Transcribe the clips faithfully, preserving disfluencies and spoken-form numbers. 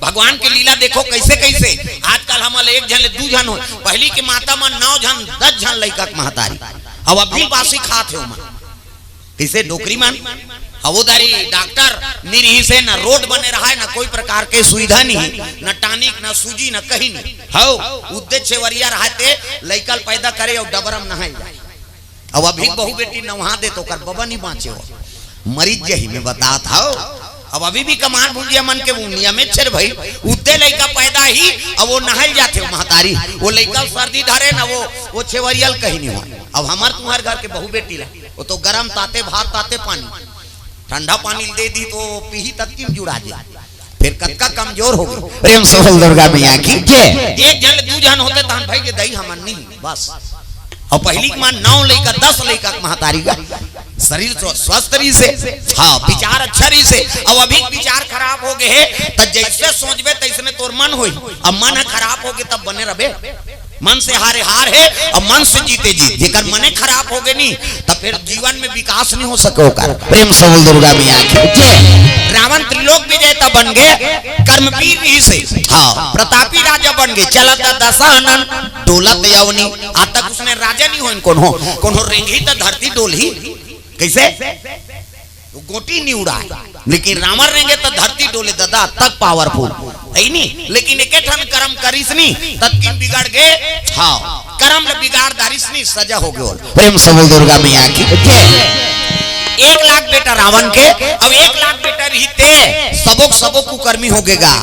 भगवान के लीला देखो कैसे कैसे। आजकल हमन एक झन ले दू झन हो, पहिली के माता मन नौ झन, दस झन लइका के महतारी, अब अभी बासी खात हे ओमन। कैसे डोकरी मन? अब ओ दारी डॉक्टर नी रिहिस हे, न रोड बने रहाय, न कोई प्रकार के सुविधा नहीं, न टॉनिक, न सूजी, न कहीं नहीं। हव, उद्दे छेवरिया रहाय ते लइका ल पैदा करे अउ डबरम नहाय जाय। अब अभी बहू बेटी नवहा दे तो ओकर बबा नहीं बाँचे हो, मरीज जही में बतात हव। अब अभी भी कमार भुंजिया मन के वो नियमित छेर भाई, उद्दे लइका पैदा ही, अब वो नहल जाथे हो महतारी, वो लइका ल सर्दी धरे न, वो, वो छेवरिया ल कहीं नहीं हो। अब हमर तुम्हर घर के बहू बेटी ला, वो तो गरम ताते भात ताते पानी, ठंडा पानी दे दी तो पीही ततकी म जुड़ा जे। फिर कतका कमजोर हो गे। प्रेम से बोल दुर्गा मैया की जय। एक झन ले दू झन होते तहन भाई के दई हमन नहीं, बस। अउ पहिली के माँ नौ लइका, दस लइका के महतारी गा, शरीर स्व-, स्वस्थ रहिस हे, हाँ, विचार अच्छा रहिस हे। अउ अभी विचार खराब हो गे हे, त जइसे सोचबे तइसने तोर मन होही। अब मन ह खराब हो गे तब बने रबे। मन से हारे हार हे अउ मन से जीते जीत। जेकर मने खराब हो गे नी, त फिर जीवन में विकास नहीं हो सके ओकर। प्रेम से बोल दुर्गा मैया की जय। रावण त्रिलोक विजेता बन गे, कर्मवीर रहिस हे, हाँ, प्रतापी राजा बन गे, चलत दशानन डोलत अवनी। आज तक उसने राजा नहीं होइन कोनो, कोनो रेंगही त धरती डोलही। कैसे? वो गोटी नहीं उड़ाए, लेकिन रावण रेंगे त धरती डोले दादा, तक पावरफुल हे नी। लेकिन एके ठन करम करिस नी, ततकिन बिगड़ गे। हाँ, करम ल बिगाड़ डारिस नी, सजा हो गे। प्रेम से बोल दुर्गा मैया की जय। एक लाख बेटा रावण के, अब एक लाख बेटा रहिते, सबो के सबो कुकर्मी हो गे गा।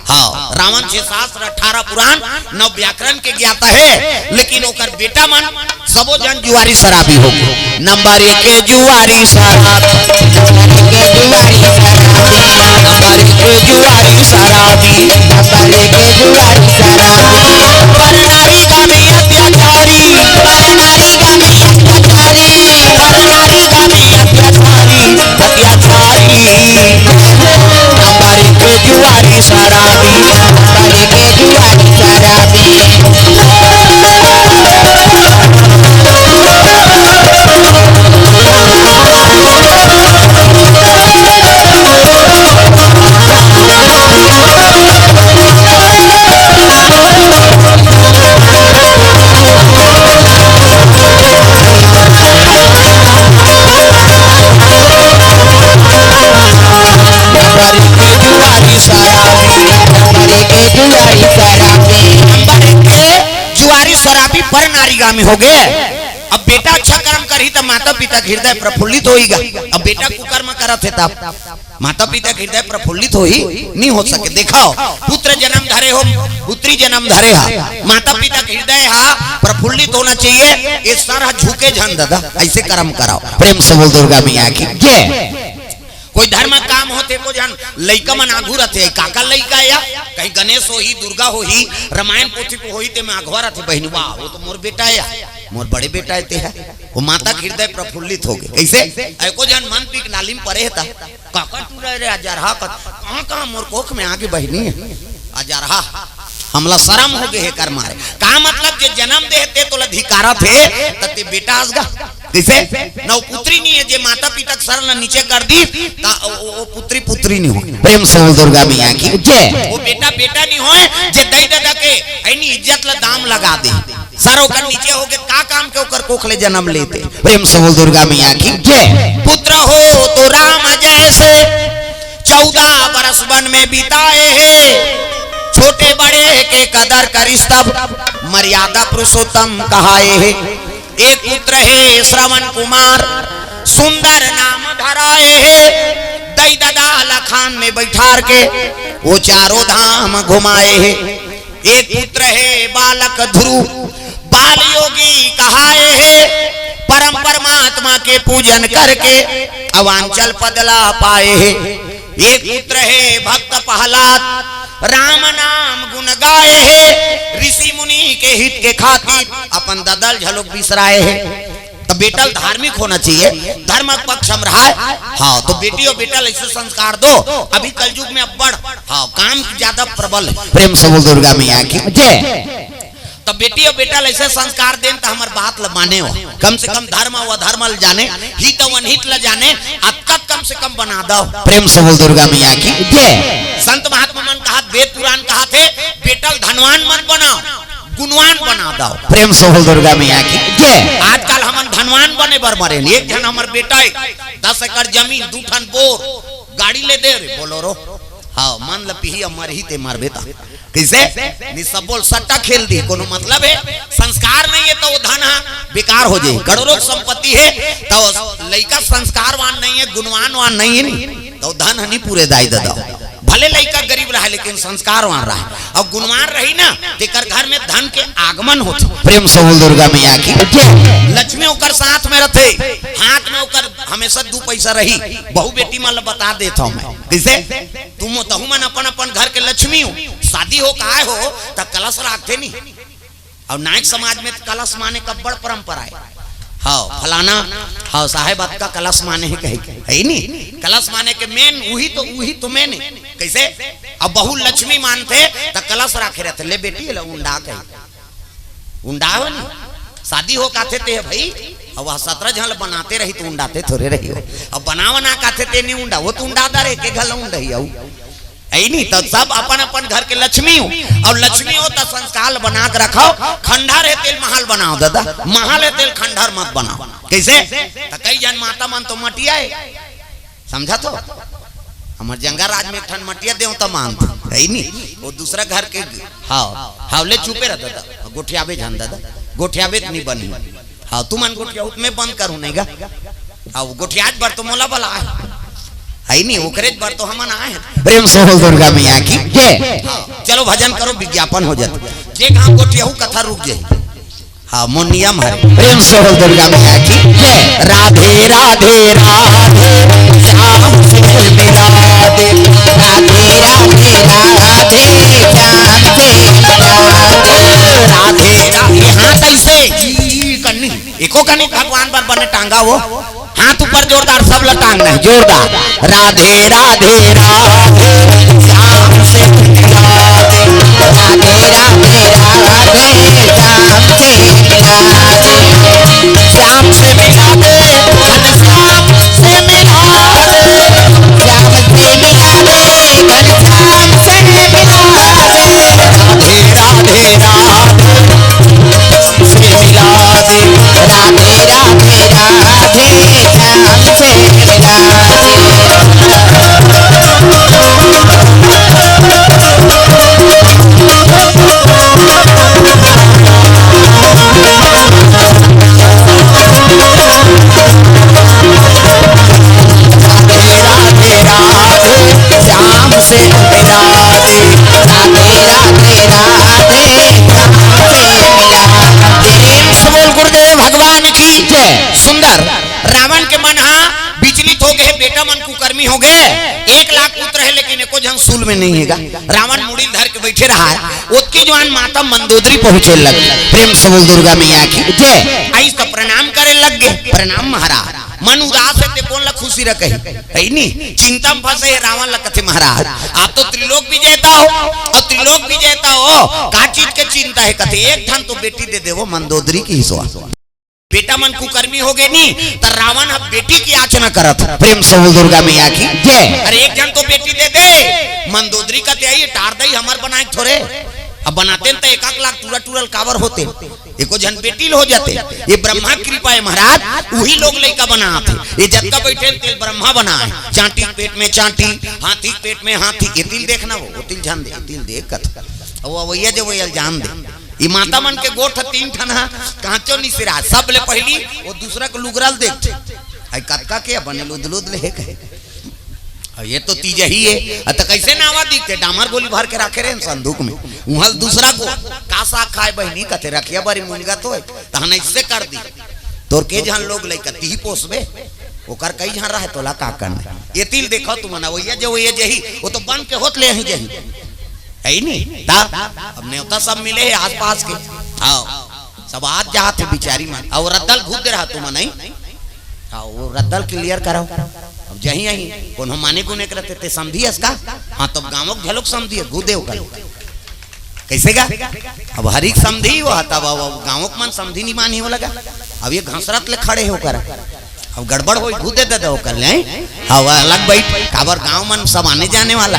हाँ, रावण छह शास्त्र, अठारह पुराण, नौ व्याकरण के ज्ञाता हे, लेकिन ओकर बेटा मन सबो झन जुआरी शराबी हो गे। नंबर एक के जुआरी शराबी, नंबर एक के जुआरी शराबी, नंबर एक के जुआरी शराबी, नंबर एक के जुआरी शराबी। पर नारी का भी अत्याचारी, पर नारी का भी अत्याचारी, पर नारी का भी अत्याचारी, अत्याचारी। नंबर एक के जुआरी शराबी, नंबर एक के जुआरी शराबी। नंबर एक के जुआरी शराबी, नंबर एक के जुआरी शराबी। नंबर एक के जुआरी शराबी पर नारीगामी हो गे। अब बेटा अच्छा कर्म करही त माता पिता के हृदय प्रफुल्लित होही गा। अब बेटा कुकर्म करत हे तब माता पिता के हृदय प्रफुल्लित होही? नहीं हो सके। देखव, पुत्र जन्म धरे हो, पुत्री जन्म धरे हा, माता पिता के हृदय हा प्रफुल्लित होना चाहिए। ये सर हा झुके झन दादा, ऐसे कर्म कराओ। प्रेम से बोल दुर्गा मैया की जय। कोई धर्म काम होथे, को झन लइका मन आघू रथे, काकर लइका या, कहीं गणेश होही, दुर्गा होही, रामायण पोथी को होही, ते में आघवा रथे बहिनी, वाह, वो तो मोर बेटा या, मोर बड़े बेटा हे ते हा। वो माता के हृदय प्रफुल्लित हो गे। कैसे? एको झन मन पीक नाली में परे हे ता, काकर टूरा रे, अजरहा कत, कहाँ, कहाँ मोर कोख में आगे बहिनी हे, अजरहा। हमला शरम हो गे हे कर मारे। का मतलब, जे जन्म दे हे ते तोला धिकारत हे, त ते बेटा अस गा। कैसे? नौ पुत्री नहीं हे, जे माता पिता के शरण ला नीचे कर दी, त ओ, ओ, ओ पुत्री पुत्री नहीं हो। प्रेम से बोल दुर्गा मैया की जय। वो बेटा बेटा नहीं होय, जे दई ददा के ऐनी इज्जत ला दाम लगा दे। सर ओकर नीचे हो गे, का काम के ओकर कोख ले जन्म लेते। प्रेम से बोल दुर्गा मैया की जय। पुत्र हो तो राम जैसे, चौदह बरस वन में बिताए हे। छोटे बड़े के कदर करिस तब, मर्यादा पुरुषोत्तम कहाए हे। एक पुत्र हे श्रवण कुमार, सुंदर नाम धराए हे। दई ददा लखान में बैठार के, वो चारों धाम घुमाए हे। एक पुत्र हे बालक ध्रुव, बाल योगी कहाए हे। परम परमात्मा के पूजन करके, अवांचल पद ला पाए हे। एक पुत्र हे भक्त प्रहलाद, राम नाम गुण गाए हे। ऋषि मुनि के हित के खातिर, अपन ददा ल झलोक बिसराए हे। त बेटा ल धार्मिक होना चाहिए, धर्म के पक्ष में रहा है। हाँ, तो बेटी अउ बेटा ल ऐसे संस्कार दो। अभी कलयुग में अब्बड़, हाँ, काम ज्यादा प्रबल हे। प्रेम से बोल दुर्गा मैया की जय। त बेटी अउ बेटा ल ऐसे संस्कार देन त हमर बात ल माने हो, कम से कम धर्म अउ अधर्म ल जाने, हित अउ अनहित ल जाने, अतका कम से कम बना दो। प्रेम से बोल दुर्गा मैया की जय। संत महात्मा मन कहा, वेद पुराण कहाथे, बेटा ल धनवान मत बनाओ, गुणवान बना दो। प्रेम से बोल दुर्गा मैया की जय। आजकल हमन धनवान बने बर मरेन। एक झन हमर बेटा हे, दस एकड़ जमीन, दू ठन बोर, गाड़ी ले दे रे, बोलोरो। हाँ, मन ल पीही, अब मरही ते मरबे ता। कइसे? नि सब बोल सट्टा खेल दी, कोनो मतलब हे? संस्कार नइ हे त वो धन ह बेकार हो जाही। करोड़ों के संपत्ति हे, त वो लइका संस्कारवान नइ हे, गुणवानवान नइ हे नी, त वो धन ह नि पूरे दाई ददा। भले लइका गरीब रहे, लेकिन संस्कारवान रहे, अउ गुणवान रही ना, तेकर घर में धन के आगमन होथे। प्रेम से बोल दुर्गा मैया की जय। लक्ष्मी ओकर साथ में रथे, हाथ में ओकर हमेशा दू पैसा रही। बहू बेटी मन ल बता देत हव मैं, कइसे? तुम, तहू मन अपन अपन घर के लक्ष्मी हो। शादी हो, काय हो, त कलश राखथे नी। अउ नायक समाज में त कलश माने के अब्बड़ परंपरा हे। हव, फलाना, हव, साहेब अतका कलश माने हे कहे के, हे नी? कलश माने के मेन, उही तो, उही तो मेन हे। कइसे? अब बहू लक्ष्मी मानथे, त कलश राखे रथे, ले बेटी, एला उंडा कहे। उंडाव नी। शादी हो काथे ते भई, अब वह सतरा झन ल बनाते रही त उंडाते थोरे रही हो। अब बनाव ना काथे ते नी उंडाव, त उंडा दरे के घल उंडही अउ। अइ नी, त सब अपन अपन घर के लक्ष्मी हो, अउ लक्ष्मी हो त संस्कार ल बना के रखव। खंडहर हे तेल महल बनाव ददा, महल हे तेल खंडहर मत बनाव। कइसे? त कई झन माता मन तो मटिया हे, समझा तो? हमर जंगा राज में एक ठन मटिया देवता मानथे, हे नी? वो दूसरा घर के, हाव, हाव, ले चुपे रह ददा, गोठियाबे झन ददा, गोठियाबे त नी बनही। हाव, तुमन गोठियाहू त मैं बंद करूँ नहीं गा। हाव, गोठियात बर तो मोला बला हे, हे नी? ओकरे बर तो हमन आए हन। प्रेम से बोल दुर्गा मैया की जय। हाव, चलो भजन करो, विज्ञापन हो जात। जे गाँव गोठियाहू कथा रुक जाही। हाँ, मोर नियम हरे। प्रेम से बोल दुर्गा मैया की जय। राधे राधे राधे, श्याम से मिला दे। राधे राधे राधे, श्याम से मिला दे। राधे राधे, हाथ अइसे जी करनी, एको कनी भगवान बर बने टांगा वो, हाथ ऊपर जोरदार, सब ल टांगना हे जोरदार। राधे राधे राधे, श्याम से मिला दे। राधे राधे राधे, श्याम से मिला दे। श्याम से मिला दे, घनश्याम से मिला दे। श्याम से मिला दे, घनश्याम से मिला दे। राधे राधे राधे, श्याम से मिला दे। राधे राधे राधे, श्याम से मिला दे। राधे राधे राधे, श्याम से मिला दे। राधे राधे राधे, श्याम से मिला दे। प्रेम से बोल गुरुदेव भगवान की जय। सुंदर। रावण के मन हा विचलित हो गे, बेटा मन कुकर्मी हो गे। एक लाख पुत्र हे, लेकिन एको झन सूल में नइ हे गा। रावण मुड़ी धर के बइठे रहा हे। ओतकी जुवार माता मंदोदरी पहुंचे लग गे। प्रेम से बोल दुर्गा मैया की जय। आइस त प्रणाम करे लग गे। प्रणाम महाराज। मन उदास हे ते कोन ल खुशी रखे, हे नी? चिंता में फंसे हे रावण ल कथे महाराज, आप तो त्रिलोक विजेता हो, अउ त्रिलोक विजेता हो, का चीज के चिंता हे? कथे एक ठन तो बेटी दे देवो मंदोदरी कहिस। बेटा मन कुकर्मी हो गे नी, त रावण ह बेटी के याचना करत। प्रेम से बोल दुर्गा मैया की जय। अरे एक झन तो बेटी दे दे। मंदोदरी कथे, "अई टार दई, हमर बनाए थोरे।" अब बनातेन त एक एक लाख टूरा टूरा ल काबर होते। एको झन बेटी ल हो जाते। ये ब्रह्मा कृपा हे महाराज, उही लोग लइका बनात हे। ये जतका बइठे तेल ब्रह्मा बनाए। चांटी के पेट में चांटी, हाथी के पेट में हाथी। एती ल देखना वो, ओती ल झन दे, एती ल देख कथे। अउ अवइया जे वइया ल जान दे। ई माता मन के गोठ तीन ठन ह, कांचो निसिरा, सब ले पहिली वो दूसरा के लुगरा ल देखथे। अई कतका के बने लुदलुद ले हे कहे। अउ ये तो तीजही हे। अ, त कइसे नावा दिखथे? डामर गोली भर के राखे रहे संदूक में। उहल दूसरा को का साग खाए बहिनी कथे, रखिया बारी मुनगा तो हे, तहन अइसे कर दी। तोर के झन लोग लइका तिही पोसबे, ओकर कई झन रहे, तोला का करना? एती ल देखव तुमन, अवइया जे वइया जही, वो तो बन के होत ले ही जही। हे नी? त अब नेवता सब मिले हे आसपास के। हाव, सब आत जात हे बिचारी मन। अउ रद्दा ल घूद दे रहा तुमन, नहीं? हाव, वो रद्दा ल clear करव। अब जही अही, कोनो माने गुने के रहिथे, ते समधी अस का? हाँ, तब गाँव के घलोक समधी हे, घूद दे ओकर। कइसे गा? अब हरिक समधी वो ह, तब अब, अब गाँव के मन समधी नइ मानही वो लगा। अब ये घसरत ले खड़े हे ओकर। अब गड़बड़ होही, घूद दे दे ओकर ले, हैं? हाव, अलग बइठ, काबर गाँव मन सब आने जाने वाला।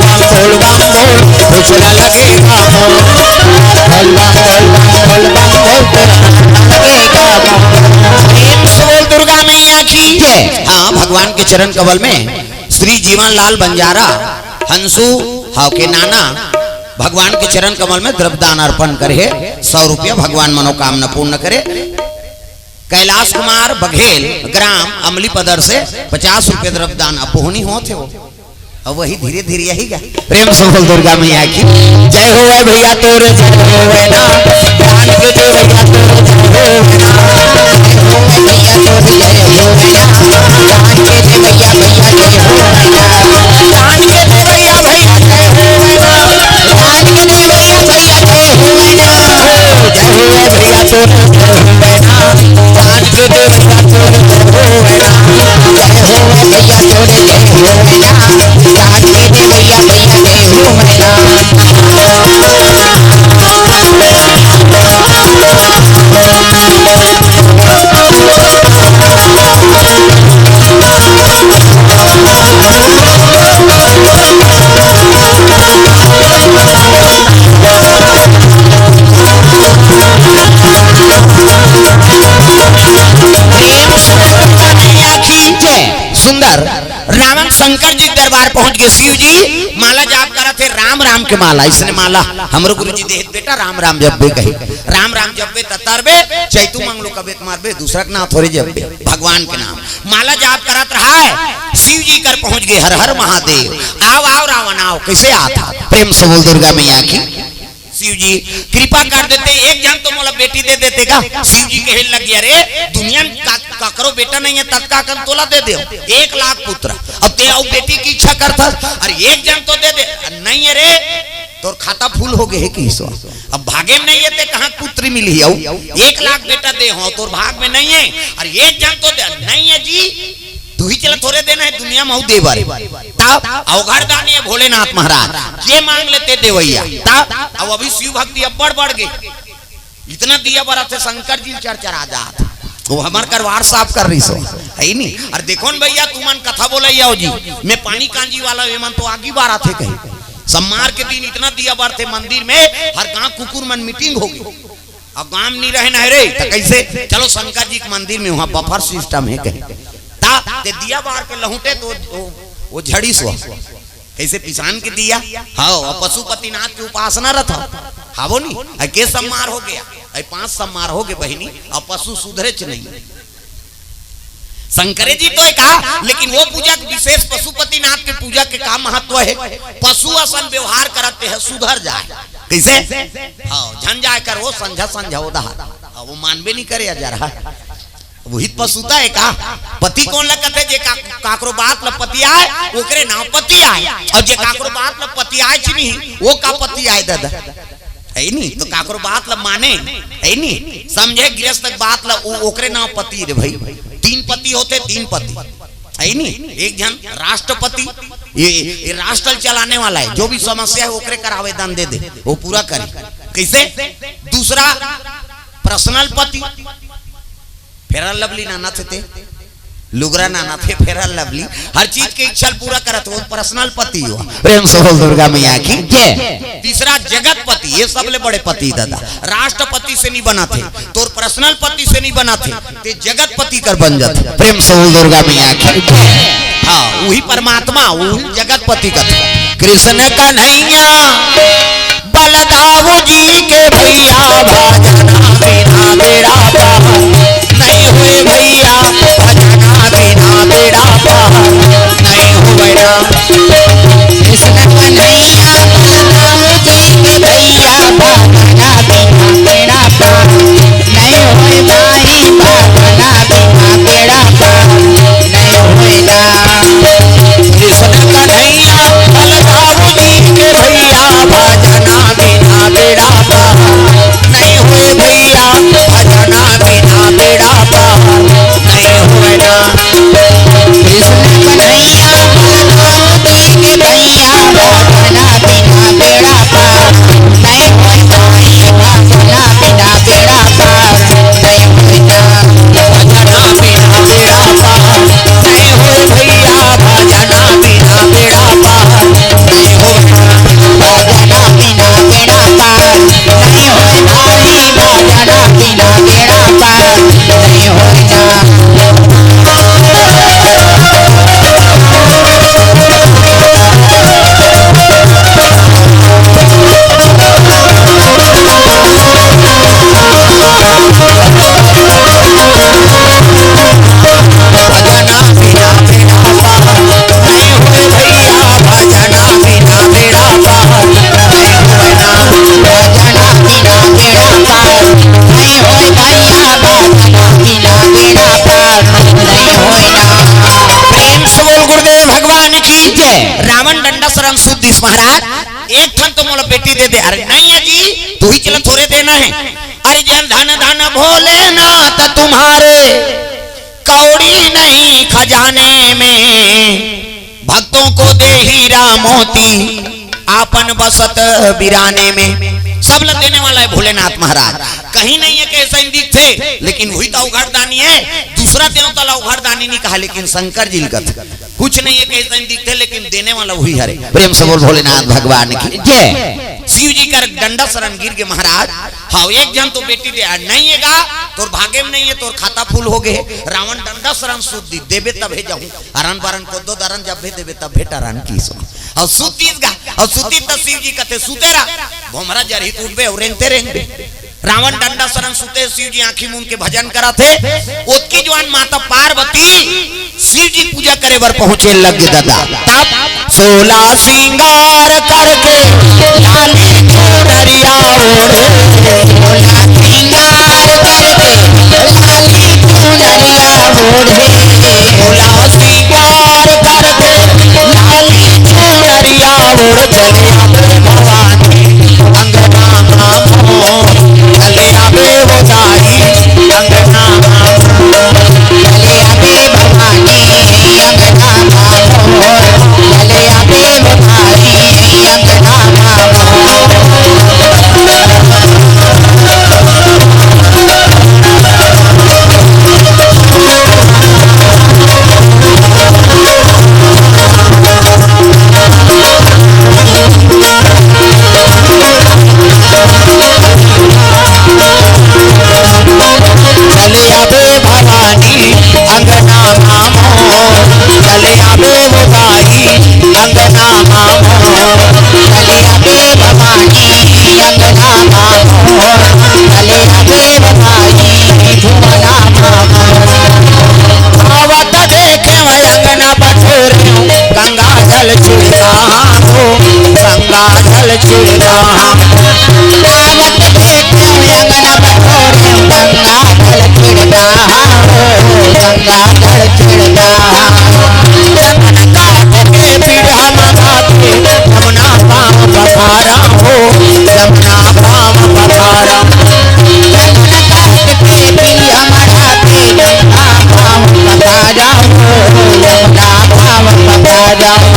बम बोल, बम बोल, कुछ न लगेगा मोर। बोल बम बोल, बम बोल, बम बोल, तेरा नाम लगेगा मोर। प्रेम से बोल दुर्गा मैया की जय। हाँ, भगवान के चरण कमल में श्री जीवन लाल बंजारा, हंसू, हाव के नाना, भगवान के चरण कमल में द्रव्यदान अर्पण करे हे, सौ रुपया, भगवान मनोकामना पूर्ण करे। कैलाश कुमार बघेल, ग्राम अमली पदर से पचास रुपये द्रव्यदान अपोहनी होत हे वो। अब वही धीरे धीरे यही गा। प्रेम से बोल दुर्गा मैया की जय हो भैया, तोरे जय हो ना। जान के दे भैया, तोरे जय हो ना। जय हो भैया, तोरे जय हो ना। जान के दे भैया, भैया जय हो ना। जान के दे भैया, भैया जय हो ना। जान के दे भैया, भैया जय हो ना। जय हो भैया, तोरे जय हो ना। जान के दे भैया, तोरे जय हो ना। जय हो भैया, तोरे जय हो ना। जान के दे भैया, भैया जय हो ना। सुंदर। रावण शंकर जी के दरबार पहुंच गए। शिव जी माला जाप करत हे, राम राम के माला। इसने माला हमरो गुरु जी देहे, बेटा राम राम जपबे कही, राम राम जपबे त तरबे, चैतू मंगलू कबे त मरबे, दूसरा के नाम थोड़े जपबे, भगवान के नाम। माला जाप करत रहा है, शिव जी कर पहुंच गए, हर हर महादेव। आओ आओ रावण आओ, कैसे आता? प्रेम से बोल दुर्गा मैया की। शिव जी कृपा कर देते, एक जन तो मोला बेटी दे देते का। शिव जी कहे लग गया, "अरे दुनिया में का-, काकरो बेटा नहीं है, ततका कन तोला दे दे, एक लाख पुत्र, अब ते अउ बेटी की इच्छा करथस, अरे एक जन तो दे दे।" "नहीं है रे, तोर खाता फूल हो गए है कि ईश्वर, अब भागे में नहीं है, ते कहाँ पुत्री मिली है? एक लाख बेटा दे हो, तोर भाग में नहीं है, अरे एक जन तो दे।" "नहीं है जी, तू ही चला, थोड़े देना है दुनिया में, अउ दे बर।" तब अवघड़ दानी है भोलेनाथ महाराज, जे मांग लेते देवैया। तब अब अभी शिव भक्ति अब बढ़ बढ़ गई। इतना दिया बरत हे, शंकर जी चरचरा जात। वो हमर करवार साफ कर रही सो, है ही नहीं। अरे देखो न भैया, तुमन कथा बोले आओ जी, मैं पानी कांजी वाला, ये मन तो आगी बारत हे कहीं। सम्मार के दिन इतना दिया बरत हे मंदिर में, हर गांव कुकुर मन मीटिंग हो गई। अब गांव नहीं रहे ना रे, तो कैसे? चलो शंकर जी के मंदिर में, वहां बफर सिस्टम है कहीं। ता ते दिया बार के लहुटे तो वो, वो झड़ी सो। कैसे पिसान के दिया? हाँ, और पशुपतिनाथ की उपासना रथ। हाँ, वो नहीं, अरे के सम्मार हो गया? अरे पांच सम्मार हो गए बहिनी, और पशु सुधरे च नहीं। शंकरे जी तो एक कहा, लेकिन वो पूजा के विशेष, पशुपतिनाथ के पूजा के का महत्व है? पशु असन व्यवहार करते हैं, सुधर जाए। कैसे? हाँ, झन जाए कर वो संझा संझा उधार। हाँ, वो मानबे नहीं करे, जरा उही तो पशुता हे का? पति कोन ला कथे? जे का-, काकरो बात ला पतियाय, ओकरे नाम पति आय। अउ जे काकरो बात ला पतियायच नहीं, वो का पति आय दादा? हे नहीं, तो काकरो बात ला माने, हे नहीं, समझे गृहस्थ के बात ला, ओ-, ओकरे नाम पति रे भाई। तीन पति होथे, तीन पति, हे नहीं? एक झन राष्ट्रपति, ये, ये राष्ट्र चलाने वाला हे, जो भी समस्या हे, ओकरे कर आवेदन दे दे, वो पूरा करे। कइसे? दूसरा पर्सनल पति, फेयर लवली नाना थे ते, लुगरा नाना थे, फेयर लवली, हर चीज के इच्छा ल पूरा करत हो, पर्सनल पति हो। प्रेम से बोल दुर्गा मैया की जय। तीसरा जगतपति, ये सबले बड़े पति दादा, राष्ट्रपति से नहीं बना थे, तोर पर्सनल पति से नहीं बना थे, ते जगतपति कर बन जाथे। प्रेम से बोल दुर्गा मैया की जय। हाँ, वही परमात्मा, वही जगतपति कथे। कृष्ण कन्हैया बलदाऊ जी के भैया, भजना बिना बेड़ा पार नहीं होए भैया, भजना बिना बेड़ा पार नहीं होए ना। कृष्ण कन्हैया बलदाऊ जी के भैया, भजना बिना बेड़ा पार नहीं होए भाई, भजना बिना बेड़ा पार नहीं होए ना। कृष्ण कन्हैया बलदाऊ जी के भैया, भजना बिना बेड़ा पार नहीं होए भैया, भजना बिना बेड़ा पार नहीं होए ना। कृष्ण कन्हैया बलदाऊ जी के भैया, भजना बिना बेड़ा पार नहीं होए भाई, भजना बिना बेड़ा पार नहीं होए ना। भजना बिना बेड़ा पार नहीं होए भैया, भजना बिना बेड़ा पार नहीं होए ना। भजना बिना बेड़ा पार नहीं होए भाई, भजना बिना बेड़ा पार नहीं होए ना। प्रेम से बोल गुरुदेव भगवान की जय। रावण डंडा शरण सूत दिस महाराज, एक ठन तो मोला बेटी दे दे। अरे नहीं हे जी, तू ही चला, थोरे देना हे। अरे जन धन धन भोलेनाथ तुम्हारे, कौड़ी नहीं खजाने में, भक्तों को दे हीरा मोती आपन बसत बिराने में। सब ला देने वाला हे भोलेनाथ महाराज। कहीं नहीं हे कइसे दिखथे, लेकिन वही तो अवघड़ दानी हे। दूसरा देवता ला अवघड़ दानी नहीं कहा, लेकिन शंकर जी ल कथे। कुछ नहीं हे कइसे दिखथे, लेकिन देने वाला वही हरे। प्रेम से बोल भोलेनाथ भगवान की जय। शिव जी कर डंडा शरण गिर गे महाराज। हाँ, एक झन तो बेटी दे, आ, नहीं हे गा, तोर भागे में नहीं हे, तोर खाता फूल हो गे। रावण डंडा शरण सूत दिस, देबे तभे जाहूं। अरन बरन कोदो दरन जब भी देबे तब भेटा रन की सो। अउ सूत दिस गा, अउ सूत दिस त शिव जी कथे, "सूते रह, भोमरा जरही त उठबे अउ रेंगते रेंगबे।" रावण डंडा शरण सूते, शिव जी आंखी मूंद के भजन करत हे। ओतकी जुवान माता पार्वती शिव जी पूजा करे बर पहुंचे लग गे दादा। तब सोला सिंगार करके लाली चुनरिया ओढ़े, सोला सिंगार करके लाली चुनरिया ओढ़े, सोला सिंगार करके लाली चुनरिया ओढ़ चले आवे भवानी अंगना मामो, चले आवे हो दाई अंगना मामो, चले आवे भवानी अंगना मामो, चले आवे हो दाई अंगना मामो। चले आवे भवानी अंगना मामो, चले आवे हो दाई अंगना मामो, चले आवे भवानी अंगना मामो, चले आवे हो दाई भुवना मामो। आवत देखे मैं अंगना बटोरे, गंगा जल छिड़का हो, गंगा जल छिड़का। आवत देखे मैं अंगना बटोरे, गंगा जल छिड़का हो, गाजर चिड़िया, जमना घाट के पीढ़ा माथे, जमना पाँव पखारा हो, जमना पाँव पखारा। जमना घाट के पीढ़ा माथे, जमना पाँव पखारा हो, जमना पाँव पखारा।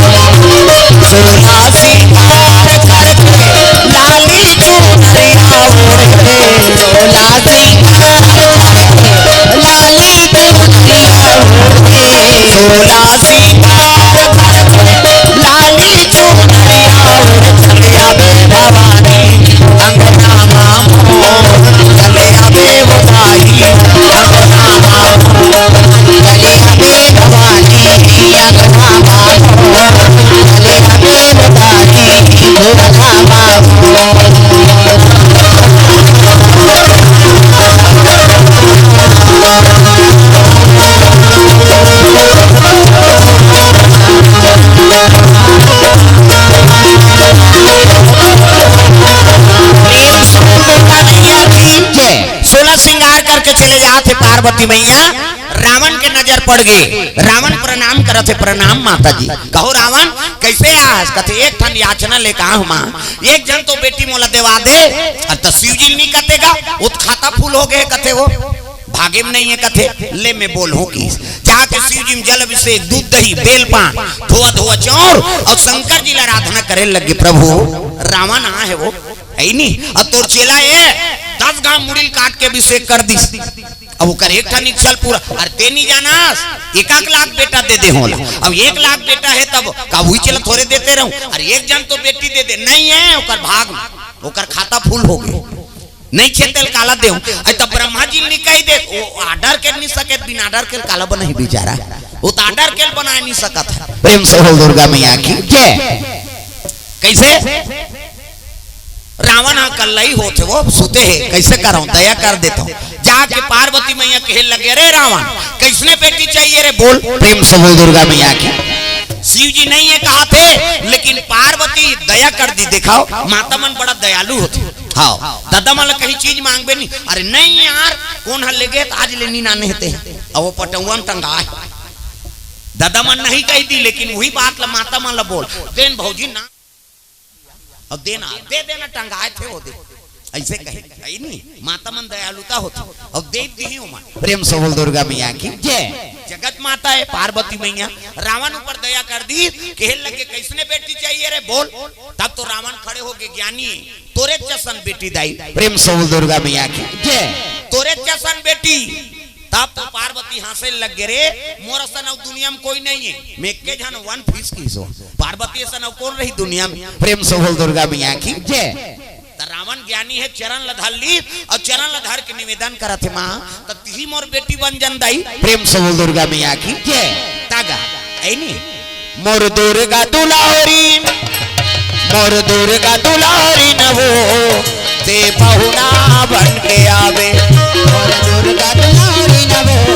सोला सिंगार करके लाली चुनरिया ओढ़ के, सोला सिंगार करके लाली चुनरिया ओढ़ के, सोला सिंगार करके लाली चुनरिया ओढ़ के आवे भवानी अंगना मा मोर। चले आवे वो दाई अंगना मा मोर। चले आवे भवानी अंगना मा मोर। चले आवे वो दाई अंगना मा मोर। जय। सोलह श्रृंगार करके चले जात हे पार्वती मैया, रावण के नजर पड़ गे। रावण प्रणाम करत हे, "प्रणाम माता जी।" कहो रावण, "कैसे आस?" कथे, "एक ठन याचना लेके आए हँव माँ, एक झन तो बेटी मोला देवा दे।" अब त शिव जी नी कथे गा, वो त खाता फूल हो गे कथे वो। भागे में नहीं है कथे, ले मैं बोलहूँ किस। जाके शिव जी में जल अभिषेक, दूध दही, बेल पान, धोआ धोआ चाउर अउ शंकर जी ला आराधना करे लगे, "प्रभु, रावण आ हे वो, हे नी, अउ तोर चेला ए दस घांव मुड़ी ल काट के अभिषेक कर दिस। अब ओकर एक ठन इच्छा ल पूरा, अरे ते नी जानस, एक एक लाख बेटा दे दे होला। अब एक लाख बेटा हे तब का उही चेला थोरे देते रहूँ? अरे एक झन तो बेटी दे दे, नहीं हे ओकर भाग में, ओकर खाता फूल हो गे।" नहीं खे तेल काला देहूं। अरे तब ब्रह्मा जी ने कही दे, वो order के नहीं सके, बिना order के काला बनाही बेचारा, वो तो order के बनाए नहीं सकत हे। प्रेम से बोल दुर्गा मैया की जय। कैसे? रावण हा कल्लई होत हे, वो सुते हे, कैसे करहूं, दया कर देता हूं। जाके पार्वती मैया कहे लगे, "अरे रावण, कैसने बेटी चाहिए रे, बोल।" प्रेम से बोल दुर्गा मैया की। शिव जी नहीं हे कहा थे, लेकिन पार्वती दया कर दी। देखाव, माता मन बड़ा दयालु होथे। हाँ, ददा मन ला कहीं चीज मांगबे नहीं। अरे नहीं यार, कोन ह लेगे त आज ले नी नाने हे ते। अब वो पटौवा म टंगाए। ददा मन नहीं कही दी, लेकिन उही बात ला माता मन ला बोल देन भौजी ना। अब देना, दे देना, टंगाए थे वो दे। ऐसे कहे, हे नी, माता मन दयालुता होथे। अब दे दिही ओमन। प्रेम से बोल दुर्गा मैया की जय। जगत माता हे पार्वती मैया, रावण ऊपर दया कर दी, कहे लगे, "कैसने बेटी चाहिए रे, बोल।" तब तो रावण खड़े होके, "ज्ञानी, तोरे जसन बेटी दाई।" प्रेम से बोल दुर्गा मैया की जय। "तोरे जसन बेटी।" तब तो पार्वती हंसे लग गे, "रे, मोर असन अउ दुनिया में कोई नहीं हे, मैं एके झन one piece किहिस हों।" पार्वती असन अउ कोन रही दुनिया में? प्रेम से बोल दुर्गा मैया की जय। त रावण ज्ञानी हे, चरण ल धर ली अउ चरण ल धर के निवेदन करत हे, "माँ, त तिही मोर बेटी बन जन दाई।" प्रेम से बोल दुर्गा मैया की जय। तागा, ऐ नी? मोर दुर्गा दुलारी, मोर दुर्गा दुलारी न वो, ते पहुना बन के आवे। मोर दुर्गा दुलारी न वो,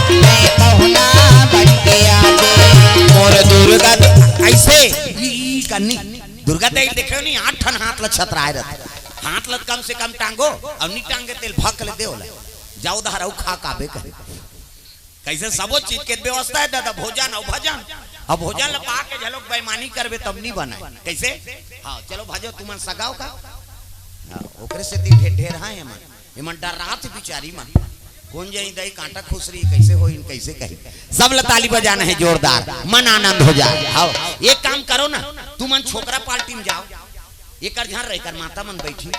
ते पहुना बन के आवे। मोर दुर्गा दु-, ऐसे, ई, ई कन्नी, दुर्गा देवी देखे नहीं, आठ ठन हाथ ल छतराए रहत। हाथ ल कम से कम टांगो, अउ नी टांगे तेल भक ले दे ओला। जाओ दहर अउ खा काबे करे। कैसे सबो चीज के व्यवस्था हे दादा, भोजन अउ भजन। अब भोजन ल पा के झलोक बेईमानी करबे तब नी बनाए। कैसे? हाँ, चलो भाजो, तुमन सगाओ का? हाँ, ओकरे सेती ढेर, ढेर हाँ एमन। एमन डर्रात बिचारी मन। कोन जनी दाई कांटा खुसरी, कैसे होई, कैसे कही। सब ल ताली बजाना हे जोरदार, मन आनंद हो जाए। हाँ, एक काम करो ना, तुमन छोकरा पार्टी में जाओ। एकर झन रह, एकर माता मन बैठी।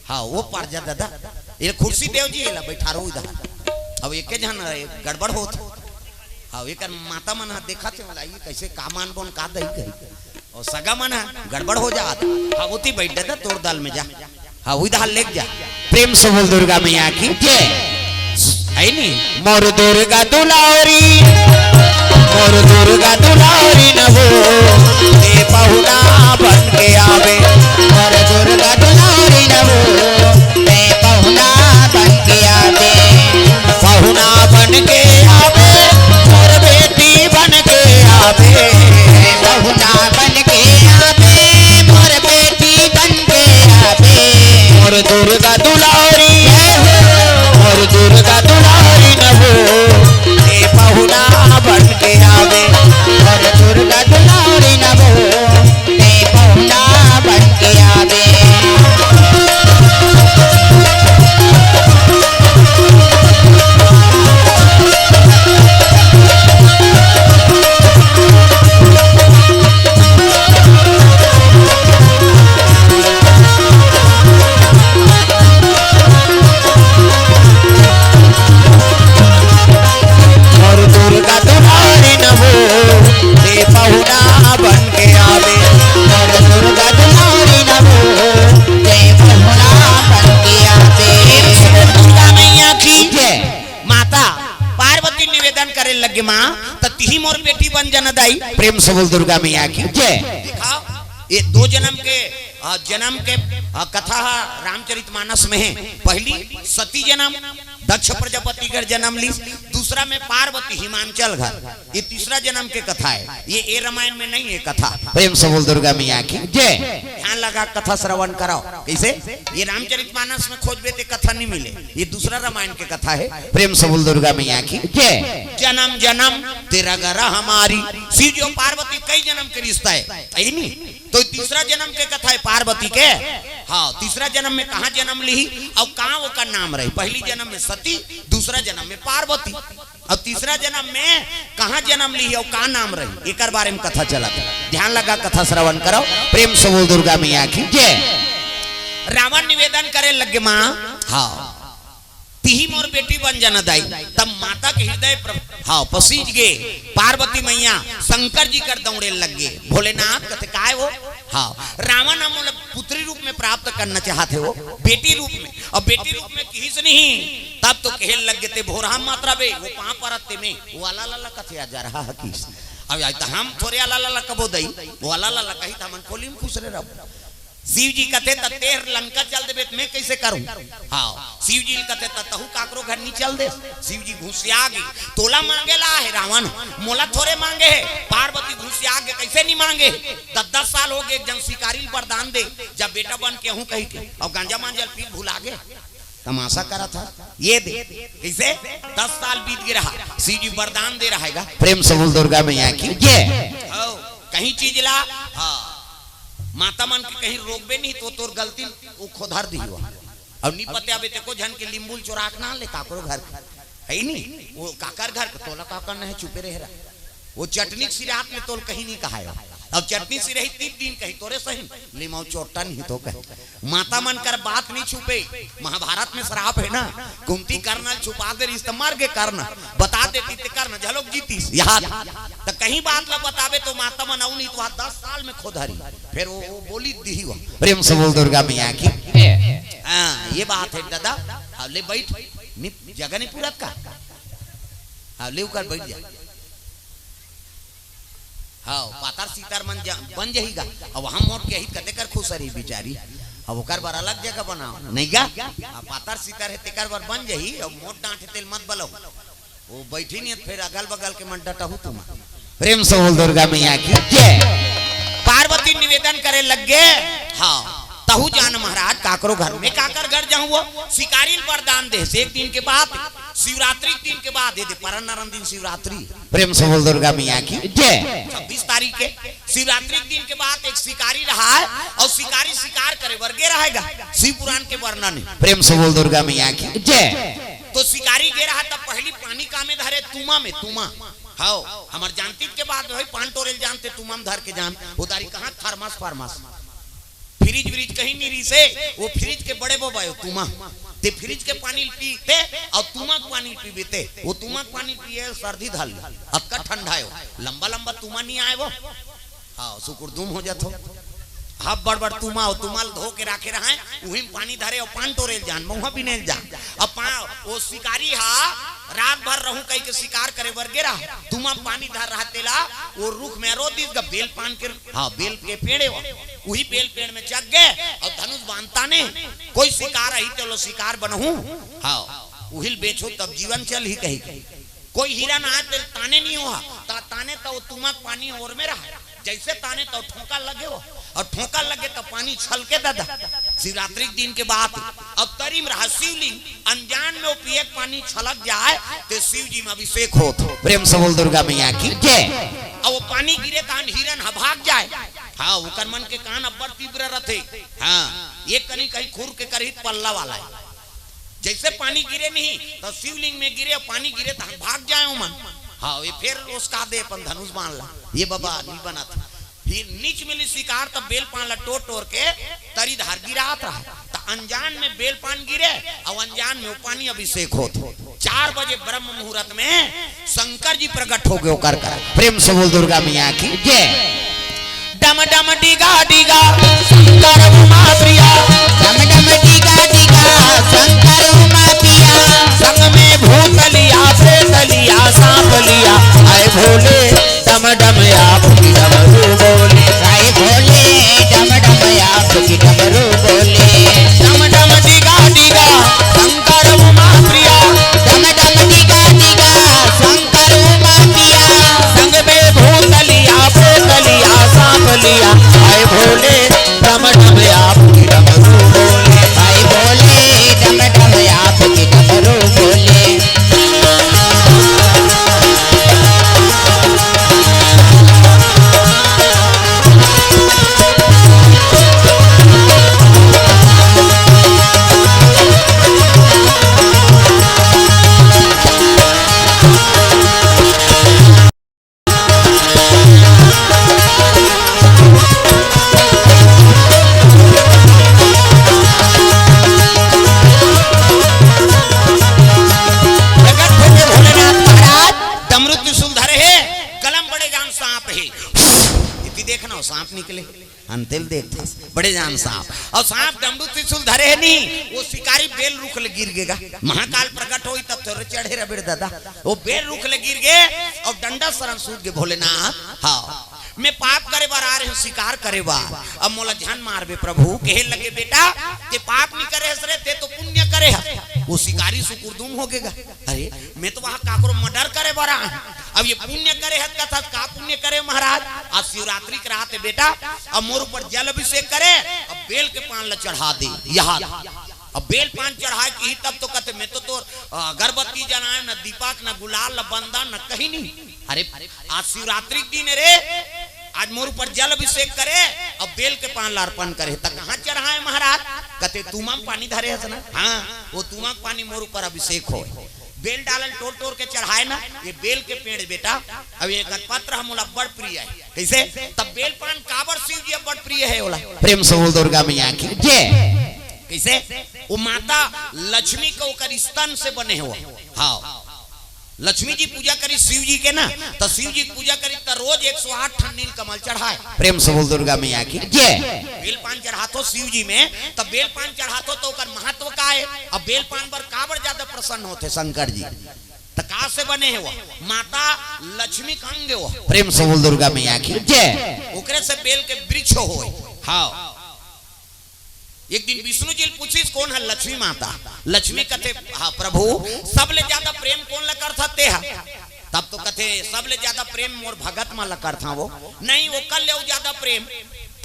हाँ, वो पार जा दादा। ये कुर्सी देव जी, एला बैठारो इधर। अब एके झन रहे, गड़बड़ होत। हाँ, एकर माता मन हा देखत हे, बोला, "ये कैसे का मान बोन का दही कही?" अउ सगा मन हा गड़बड़ हो जात। हाँ, ओती बैठ दादा, तोर दल में जा। हाँ, उधर लेके जा। प्रेम से बोल दुर्गा मैया की जय। हे नी? मोर दुर्गा दुलारी, मोर दुर्गा दुलारी न वो, ते पहुना बन के आवे। मोर दुर्गा दुलारी न वो, ते पहुना बन के आवे। पहुना बन के आवे, मोर बेटी बन के आवे। पहुना बन के आवे, मोर बेटी बन के आवे। मोर दुर्गा दुलारी, जय हो। मोर दुर्गा दुलारी न वो, ए दाई, प्रेम से बोल दुर्गा मैया की जय। दिखाओ, ये दो जन्म के, अ, जन्म के, अ, कथा ह रामचरितमानस में हे। पहली सती जन्म, दक्ष प्रजापति घर जन्म ली, दूसरा में पार्वती हिमांचल घर। ये तीसरा जन्म के कथा हे, ये, ये रामायण में नहीं हे कथा। प्रेम से बोल दुर्गा मैया की जय। ध्यान लगा, कथा श्रवण कराओ। कैसे? ये रामचरितमानस में खोजबे ते कथा नहीं मिले, ये दूसरा रामायण के कथा हे। प्रेम से बोल दुर्गा मैया की जय। जन्म जन्म तेरा गरह हमारी। शिव जी और पार्वती कई जन्म के रिश्ता हे, हे नी? तो तीसरा जन्म के कथा हे पार्वती के। हाँ, तीसरा जन्म में कहाँ जन्म ली और कहाँ ओकर नाम रही? पहली जन्म में सती, दूसरा जन्म में पार्वती, और तीसरा जन्म में कहाँ जन्म ली और का नाम रही, एकर बारे में कथा चलत हे। ध्यान लगा, कथा श्रवण करो। प्रेम से बोल दुर्गा मैया की जय। रावण निवेदन करे लगे, माँ, हाँ, तिही मोर बेटी बन जाना दाई। तब माता के हृदय प्र-, हाँ, पसीज गे। पार्वती मैया शंकर जी कर दौड़े लग गे। भोलेनाथ कथे, "काय वो?" हाँ, "रावण ह मोला पुत्री रूप में प्राप्त करना चाहत हे वो, बेटी रूप में।" और बेटी रूप में किहिस नहीं, तब तो कहे लग गे, "ते भोरहा मत रबे, वो पाँव परत ते में, वो अला लला कथे आ जा रहा हकीस।" अब आज तो हम थोरे अला लला कबो दई, वो अला लला कही तो हमन कोली में खुश रहे रहो। शिव जी कथे, "त तेहर लंका चल देबे, त मैं कैसे करूं?" हाँ, शिव जी कथे, "त तहू काकरो घर नहीं चल दे।" शिव जी घुसिया गे, "तोला मांगे ला हे रावण, मोला थोरे मांगे हे।" पार्वती घुसिया गे, "कैसे नहीं मांगे? दस दस साल हो गे, एक जन शिकारी ल वरदान दे, जब बेटा बन के हूं कही के, और गांजा मांजा ल पी भुला गे, तमाशा करा था ये दे।" कैसे? दस साल बीत गे रहा, शिव जी वरदान दे रहा हे गा। प्रेम से बोल दुर्गा मैया की जय। हाँ, कहीं चीज ला, हाँ, माता मन के कहीं रोकबे नहीं तो तोर गलती वो खोधर दी हुआ। और नी पते आबे ते को झन के लिंबुल चोराक ना ले काकरो घर के। हे नी? वो काकर घर के, तोला काकर नहीं, चुपे रहे रहा। वो चटनी सिरात में तोल कहीं नहीं कहायो। अब चटनी सिरही तीन दिन कहीं तोरे सही, लिमाओ चोट्टा नहीं तो कहीं। माता मन कर बात नहीं छुपे। महाभारत में श्राप हे ना, कुंती कर्ण ल छुपा दे रहिस त मर गे कर्ण, बता देती ते कर्ण झलोक जीतिस। याद त कहीं बात ला बताबे तो माता मन अउ नहीं तो दस साल में खोधरी। फिर वो, वो बोली दी हुआ। प्रेम से बोल दुर्गा मैया की। हाँ, ये बात हे दादा। हाँ, ले बैठ। नि-, जगह नहीं पूरत का? हाँ, ले उकर बैठ जा। हाँ, पातर सितर मन जा-, बन जही गा। अब हम मोट के ही कते कर खुश रही बिचारी। अब ओकर बर अलग जगह बनाओ, नहीं गा? अब पातर सितर हे, तेकर बर बन जही, अब मोट डांट हे, तेल मत बलो। वो बैठी नहीं, फिर अगल बगल के मन डटहू तुम। प्रेम से बोल दुर्गा मैया की जय। पार्वती निवेदन करे लग गे, हाँ, तहू जान महाराज, काकरो घर में, काकर घर जाऊं, वो शिकारी ल वरदान दे। से एक दिन के बाद, शिवरात्रि के दिन के बाद, ये दे परन नरन दिन शिवरात्रि। प्रेम से बोल दुर्गा मैया की जय। छब्बीस तारीख के शिवरात्रि के दिन के बाद एक शिकारी रहा हे, और शिकारी शिकार करे बर गे रहा हे गा। शिव पुराण के वर्णन हे। प्रेम से बोल दुर्गा मैया की जय। तो शिकारी गे रहा, तब पहली पानी का में धरे, तुमा में, तुमा। हाँ, हमर जानती के बाद भाई पान टोरेल जानते, तुमा में धर के जान, उधारी कहाँ थर्मस फर्मस। फ्रिज व्रिज कहीं नहीं रहिसे, वो फ्रिज के बड़े बबा हो तुमा। ते फ्रिज के पानी पीते और तुमा के पानी पीबे ते, वो तुमा के पानी पिए सर्दी धर ले, अतका ठंडा हो। लंबा लंबा तुमा नहीं आए वो। हाँ, सुकुर दुम हो जात हो। हब बड़ बड़ तुमा हो, तुमा ल धो के राखे रहाए, उही में पानी धरे और पान टोरेल जान, महुआ बिनेल जान। अब पा-, वो शिकारी हा रात भर रहूं कही के शिकार करे बर गे रहा, तुमा पानी धर रहा तेला, वो रुख में रो दिस गा बेल पान के, हाँ, बेल के पेड़ हे वो, उही बेल पेड़ में चघ गे और धनुष बांध ताने, कोई शिकार आही तेलो शिकार बनहूं, हाँ, उहिल बेचो तब जीवन चल ही कही। कोई हिरन आए तेल ताने नहीं हो, ता-, ताने तो वो तुमक पानी ओर में रहा, जैसे ताने तो ठोका लगे हो, और ठोका लगे तो पानी छलके दादा। शिवरात्रि के दिन के बात, अब तरी में रहा शिवलिंग, अनजान में वो पिए के पानी छलक जाए, तो शिव जी में अभिषेक होत। प्रेम से बोल दुर्गा मैया की जय। अब वो पानी गिरे तहन हिरन ह भाग जाए। हाँ, ओकर मन के कान अब्बड़ तीव्र रथे। हाँ, ये कनी कहीं खुर के करही पल्ला वाला हे। जैसे पानी गिरे नहीं, तो शिवलिंग में गिरे, पानी गिरे तहन भाग जाए ओमन। हाँ, ये फिर उसका दे अपन धनुष बाण ला। ये बाबा नहीं बनत। फिर नीच मिली शिकार, तब बेल पान ला टोर टोर के तरी धार गिरात रहा। त अनजान में बेल पान गिरे, और अनजान में वो पानी अभिषेक होत। चार बजे ब्रह्म मुहूर्त में शंकर जी प्रकट हो गए, ओकर कर। प्रेम से बोल दुर्गा मैया की जय। डम डम डिगा डिगा शंकर उमा प्रिया। डम डम डिगा डिगा शंकर उमा प्रिया। संग में भूत लिया, प्रेत लिया, सांप लिया, आए भोले डम डम इति देखना हो, सांप निकले। अंतेल देखथस, बड़े जान सांप। अउ सांप डमरू त्रिशूल धरे हे नी, वो शिकारी बेल रुख ले गिर गेगा। महाकाल प्रगट होई तब तोरे चढ़े रबेड़ दादा। वो बेल रुख ले गिर गे अउ डंडा सरन सूत गे भोलेनाथ। हाँ, मैं पाप करे बर आ रहे हूँ, शिकार करे बर। अब मोला झन मारबे प्रभु। कहे लगे, बेटा, ते पाप नहीं करे हस रे, ते तो पुण्य करे हस। वो शिकारी सुकुरदुम हो गेगा। अरे, मैं तो वहाँ काकरो मर्डर करे बर आ हूँ। अब ये पुण्य करे हस कथस, का पुण्य करे महाराज? आज शिवरात्रि के रात हे बेटा, अब मोर ऊपर जल अभिषेक करे, अब बेल के पान ला चढ़ा दे। यहाँ अब बेल पान चढ़ाए के ही तब तो कथे, मैं तो तोर, अ, अगरबत्ती जलाए, न दीपक, न गुलाल, न बंदा, न कहीं नहीं। अरे, आज शिवरात्रि के दिन हे रे, आज मोर ऊपर जल अभिषेक करे, अब बेल के पान ला अर्पण करे, त कहाँ चढ़ाए महाराज? कथे, तुमा म पानी धरे हस ना, हाँ, वो तुमा के पानी मोर ऊपर अभिषेक होय। बेल डालन टोर टोर के चढ़ाए ना, ये बेल के पेड़ बेटा, अब एकर पत्र ह मोला अब्बड़ प्रिय हे। कइसे? तब बेल पान काबर शिव जी अब्बड़ प्रिय हे ओला? प्रेम से बोल दुर्गा मैया की जय। कइसे? वो माता लक्ष्मी के ओकर स्तन से बने हो। हाँ, लक्ष्मी जी पूजा करी शिव जी के ना, त शिव जी के पूजा करी त रोज एक सौ आठ ठन नील कमल चढ़ाए। प्रेम से बोल दुर्गा मैया की जय। बेल पान चढ़ाथो शिव जी में, त बेल पान चढ़ाथो त ओकर महत्व का हे? अब बेल पान बर काबर ज्यादा प्रसन्न होथे शंकर जी? त का से बने हे वो? माता लक्ष्मी के अंग हे वो। प्रेम से बोल दुर्गा मैया की जय। ओकरे से बेल के वृक्ष होय। हाँ, एक दिन विष्णु जी ल पूछिस, कोन ह लक्ष्मी माता? लक्ष्मी कथे, हाँ प्रभु, सबले ज्यादा प्रेम कोन ल करथा ते ह? तब तो कथे, सबले ज्यादा प्रेम मोर भगत मन ल करथा वो। नहीं, ओकर ले अउ ज्यादा प्रेम।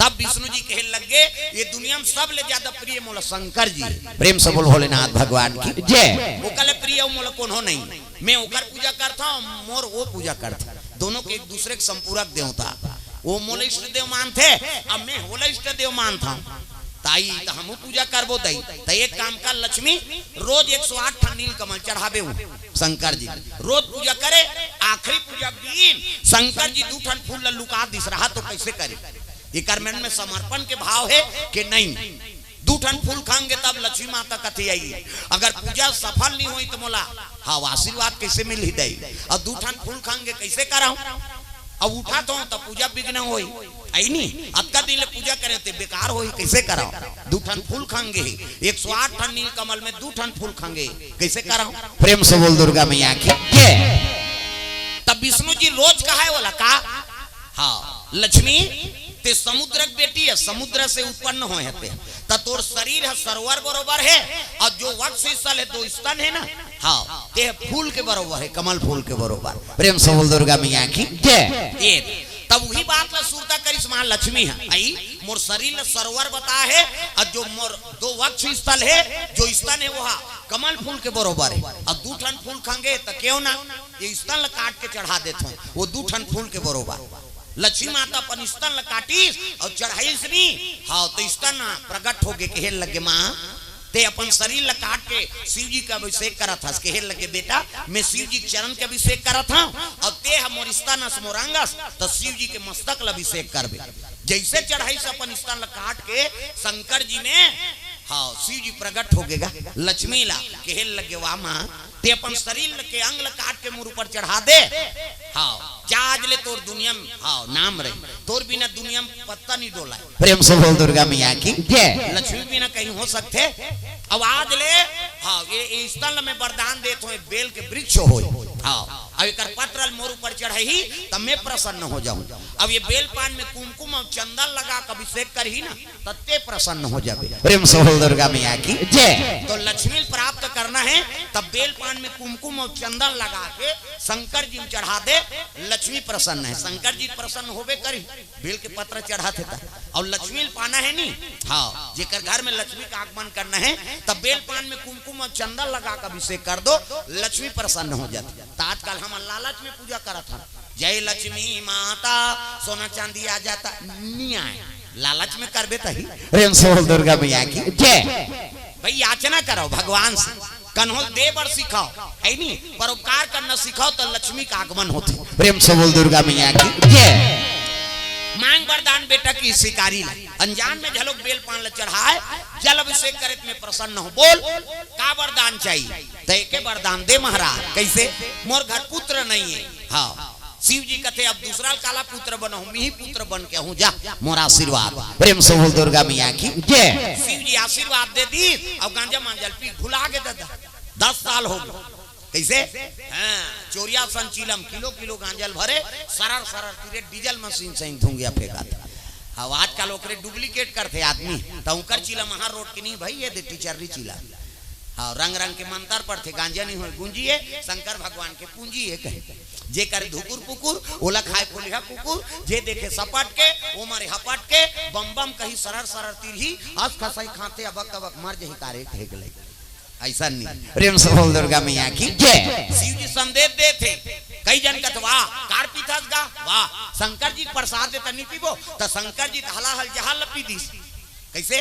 तब विष्णु जी कहे लग गे, ये दुनिया में सबले ज्यादा प्रिय मोला शंकर जी हे। प्रेम से बोल भोलेनाथ भगवान की जय। ओकर ले प्रिय अउ मोला कोनो नहीं। मैं ओकर पूजा करथा, मोर वो पूजा करथे। दोनों के एक दूसरे के संपूरक देवता। वो मोला इष्ट देव मानथे, अब मैं ओला इष्ट देव मानथंव। ताई, त हमहू पूजा करबो दाई। त एक काम कर लक्ष्मी, रोज एक सौ आठ ठन नील कमल चढ़ाबे हूँ शंकर जी। रोज पूजा करे, आखिरी पूजा के दिन शंकर जी दू ठन फूल ल लुका दिस रहा, तो कइसे करे? एकर मन में समर्पण के भाव हे कि नहीं? दू ठन फूल खांगे तब लक्ष्मी माता कथे आई, अगर पूजा सफल नहीं होई त मोला, हाँ, आशीर्वाद कइसे मिलही दाई? अउ दू ठन फूल खांगे कइसे करंव? अब उठाथंव त पूजा विघ्न होई, अइ नी? अतका दिन ले पूजा करे ते बेकार होई, कइसे करंव? दू ठन फूल खांगे, एक सौ आठ ठन नील कमल में दू ठन फूल खांगे, कइसे करंव? प्रेम से बोल दुर्गा मैया की जय। तब विष्णु जी रोज कहाय ओला का, हाँ, लक्ष्मी, ते समुद्र के बेटी हे, समुद्र से उत्पन्न होय हे ते। त तोर शरीर ह सरोवर बरोबर हे, अउ जो वक्ष स्थल हे, दो स्तन हे ना, हाँ, ते ह फूल के बरोबर हे, कमल फूल के बरोबर। प्रेम से बोल दुर्गा मैया की जय। ये, तब उही बात ला सुरता करिस महालक्ष्मी ह, अई, मोर शरीर ल सरोवर बताय हे, अउ जो मोर दो वक्ष स्थल हे, जो स्तन हे, वो ह कमल फूल के बरोबर हे, अउ दू ठन फूल खांगे त केव ना, ये स्तन ल काट के चढ़ा देथंव, वो दू ठन फूल के बरोबर। लक्ष्मी माता अपन स्तन ल काटिस अउ चढ़ाइस नी, हाँ, त स्तन प्रगट होगे, कहे लगे, माँ, ते अपन शरीर ल काट के शिव जी के अभिषेक करत हस, कहे लगे, बेटा, मैं शिव जी के चरण के अभिषेक करत हंव, अउ ते ह मोर स्तन अस, मोर अंग अस, त शिव जी के मस्तक ल अभिषेक करबे। जइसे चढ़ाइस अपन स्तन ल काट के शंकर जी में, हाँ, शिव जी प्रगट होगे गा, लक्ष्मी ला, कहे लगे, वाह माँ, ते अपन शरीर के अंग ल काट के मोर ऊपर चढ़ा दे। हाँ, जा आज ले तोर दुनिया में, हाँ, नाम रही, तोर बिना दुनिया में पत्ता नहीं डोलाय। प्रेम से बोल दुर्गा मैया की जय। लक्ष्मी बिना कहीं हो सकथे? अब आज ले, हाँ, ये, ये स्तन ल मैं वरदान देत हंव, ये बेल के वृक्ष होय। हाँ, अब एकर पत्र ल मोर ऊपर चढ़ही, त मैं प्रसन्न हो जाहूं। अब ये बेल पान में कुमकुम अउ चंदन लगा के अभिषेक करही ना, त ते प्रसन्न हो जाबे। प्रेम से बोल दुर्गा मैया की जय। तो लक्ष्मी प्राप्त करना हे, तब बेल पान में कुमकुम अउ चंदन लगा के शंकर जी में चढ़ा दे, लक्ष्मी प्रसन्न हे, शंकर जी प्रसन्न होबे करही। बेल के पत्र चढ़ाथे त, अउ लक्ष्मी ल पाना हे नी, हाँ, जेकर घर में लक्ष्मी का आगमन करना हे, तब बेल पान में कुमकुम अउ चंदन लगा के अभिषेक कर दो, लक्ष्मी प्रसन्न हो जाथे। त आजकल हमन लालच में पूजा करत हन, जय लक्ष्मी माता, सोना चांदी आ जाता, नहीं आय। लालच में करबे तही। प्रेम से बोल दुर्गा मैया की जय। भाई, याचना करो भगवान से, कन्हो दे बर सिखाओ, हे नी? परोपकार करना सिखाओ, त लक्ष्मी का आगमन होथे। प्रेम से बोल दुर्गा मैया की जय। मांग वरदान बेटा के शिकारी ला, अनजान में घलोक बेल पान ल चढ़ाय, जल अभिषेक करे त मैं प्रसन्न हंव। बोल, का वरदान चाहिए? त एके वरदान दे महाराज। कइसे? मोर घर पुत्र नहीं हे। हाँ, शिव जी कथे, "अब दूसरा ल काला पुत्र बनहूं, मिही पुत्र बन के हूं, जा, मोर आशीर्वाद।" प्रेम से बोल दुर्गा मैया की जय। शिव जी आशीर्वाद दे दी, अब गांजा मांजा ल पी भुला गे दादा, दस साल हो गए। कैसे? हाँ, चोरिया सन चीलम, किलो किलो गांजा ल भरे, सरर सरर तीरे डीजल मशीन से धुंगिया फेंकत। अब आजकल ओकरे डुप्लीकेट करथे आदमी, त ओकर चीलम हर रोड के नहीं भाई, ये दे टीचर री चीलम। हाँ, रंग रंग के मंतर पढ़थे, गांजा नहीं होय गुंजिए, शंकर भगवान के पूंजी है कहे। जे करे धुकुर पुकुर, ओला खाए कोलिहा कुकुर, जे देखे सपट के, ओ मरे हपट के, बम बम कही सरर सरर तिरही, अस खसई खाते अबक तबक मर जही कारे कहे गलई। ऐसा नहीं। प्रेम से बोल दुर्गा मैया की जय। शिव जी संदेश देथे, कई जन कथे, "वाह, कार पीथस गा, वाह, शंकर जी के प्रसाद दे त नहीं पीबो," त शंकर जी त हलाहल जहाल ल पी दिस। कैसे?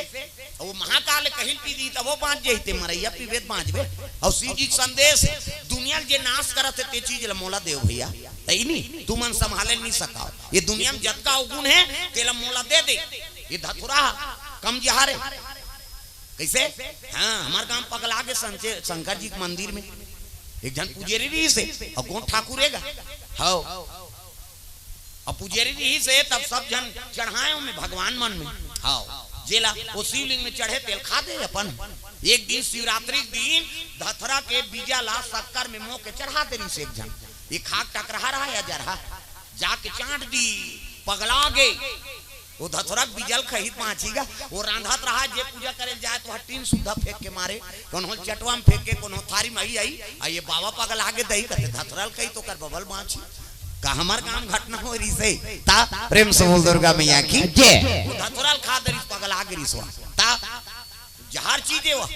वो महाकाल कहिल पी दी, तब वो बांच जही, ते मरैया पीबे त बांचबे। और शिव जी के संदेश, दुनिया ल जे नाश करत हे, ते चीज ल मोला देव भैया। तई नहीं, तुमन संभाले नहीं सकाओ। ये दुनिया में जतका अवगुण है, तेला मोला दे दे। ये धतुरा कम जहार है। कैसे? हाँ, हमार गांव पगला के संचे-, शंकर जी के मंदिर में एक झन पुजेरी रहिस हे, और कौन ठाकुर हेगा? हव। अब पुजेरी रहिस हे, तब सब झन चढ़ाए में भगवान मन में। हव। जेला वो शिवलिंग में चढ़े, तेल खा दे अपन। एक दिन शिवरात्रि के दिन धतरा के बीजा ला शक्कर में मो के चढ़ा दे रहिस एक झन। ये खाक टकरहा रहा या जरहा, जाके चाट दी, पगला गे। वो धतुरा के बीजा ल खहित बांची गा, वो रांधत रहा, जे पूजा करे ल जाए त वह टीन सुद्धा फेंक के मारे, कोनो ल चटवा में फेंक के, कोनो थारी में आई आई, आ ये बाबा पगला गे दई कथे धतुरा ल कही त ओकर बबल बांची। का हमार गांव घटना हो रहिस हे? ता प्रेम से बोल दुर्गा मैया की जय। वो धतुरा ल खा दे रहिस, पगला गे रहिस वा। ता जहर चीज हे वो,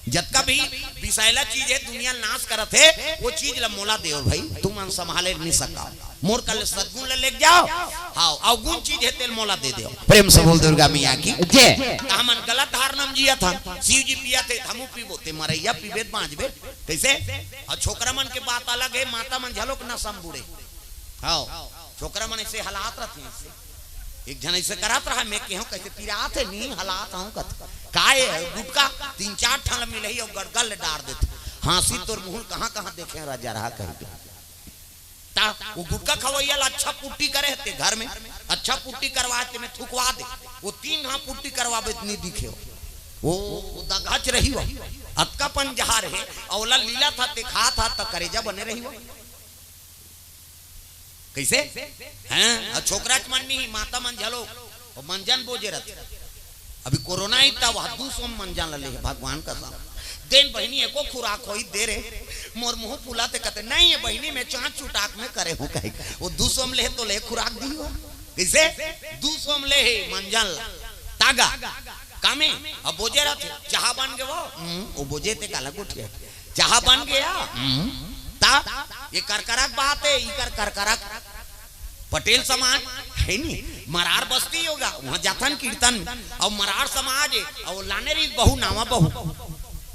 जतका भी विषैला चीज हे, दुनिया ल नाश करत हे, वो चीज ल मोला देव भाई, तुमन संभाले नहीं सका। मोर करा ले सद्गुण ल लेके जाव। हाँ, अवगुण चीज हे, तेल मोला दे देव। प्रेम से बोल दुर्गा मैया की जय। त हमन गलत धारणा म जियत हन, शिव जी पियत हे, हमू पीबो, ते मरैया पीबे त बांचबे। कैसे? और छोकरा मन के बात अलग हे, माता मन झलोक नशा म बूड़े। हाँ, छोकरा मन ऐसे हलात रहिथे, ऐसे। एक झन ऐसे करत रहा, मैं केहूं कैसे पिरात हे, नहीं हलात हूं कथे। काय हे? गुटका तीन चार ठन मिलही और गड़गड़ ले डार देथे। हाँसी तोर मुंह ल कहां कहां देखे राजा रहा कह के। ता वो गुटका खवैया ल अच्छा पुट्टी करे हे ते घर में, अच्छा पुट्टी करवा ते में थुकवा दे। वो तीन घां पुट्टी करवाबे त नहीं दिखे हो। वो, वो दगहच रही हो। अतका पन जहार हे, अउ ओला लीला था ते खा था त करेजा बने रही हो। कैसे? हैं? अउ छोकरा के मन नहीं, माता मन झलोक, वो मंजन बोजे रथे। अभी कोरोना ही तब वह दू सौ मंजन ल ले हे, भगवान कसम। देन बहिनी एको खुराक होई दे रे, मोर मुंह फुला ते कथे, "नहीं ये बहिनी, मैं चांच चुटाक में करे हूं," कहे। वो दू सौ म ले हे तो ले खुराक दी हो। कैसे? दू सौ म ले हे मंजन ल। तागा। कामे? अब बोजे रथे, चाहा बन गे वो। हम्म, वो बोजे ते काला गोठिया। चाहा बन गया। हम्म। ता, ये करकरक बात हे, इकर करकरक। पटेल समाज हे नी, मरार बस्ती होगा, वहां जाथन कीर्तन में, अउ मरार समाज हे, अउ लाने रही बहू, नावा बहू।